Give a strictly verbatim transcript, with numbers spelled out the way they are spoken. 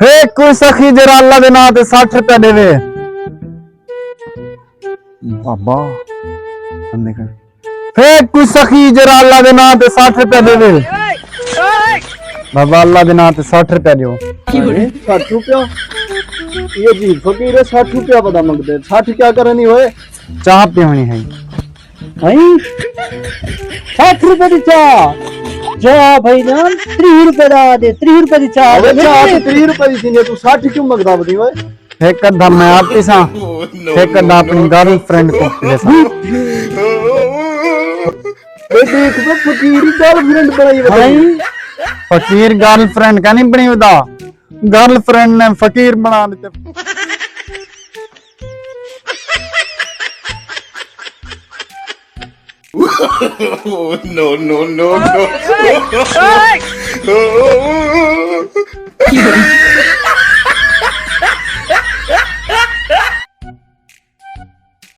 ہے کوئی سخی جیڑھا اللہ دے ناں تے سٹھ روپیہ ݙیوے۔ بابا، بندے کر۔ ہے کوئی سخی جیڑھا اللہ دے ناں تے سٹھ روپیہ ݙیوے۔ بابا، اللہ دے ناں تے سٹھ روپیہ ݙیو۔ سٹھ روپیہ؟ یہ عجیب فقیر ہے، سٹھ روپیہ پتا منگدے۔ سٹھ کیا کرنی ہوئے؟ چاہ پیونی ہے۔ ہیں؟ سٹھ روپے دی چاہ؟ جا بھائی جان، تریہہ روپے دا دے، تریہہ روپے دی چاہ۔ ابے چاہ تو تریہہ روپے دی تھیندی ہے، تو سٹھ کیوں منگدا ودی اوئے؟ ہک ادھا میں آپ پیساں، ہک ادھا اپݨی گرل فرینڈ کوں ݙیساں۔ اے ݙیکھ تے فقیر گرل فرینڈ بݨائی ودی۔ ہیں؟ فقیر گرل فرینڈ کائنی بݨی ودا، گرل فرینڈ نے فقیر بݨا ݙتے۔ Oh, no, no, no, no.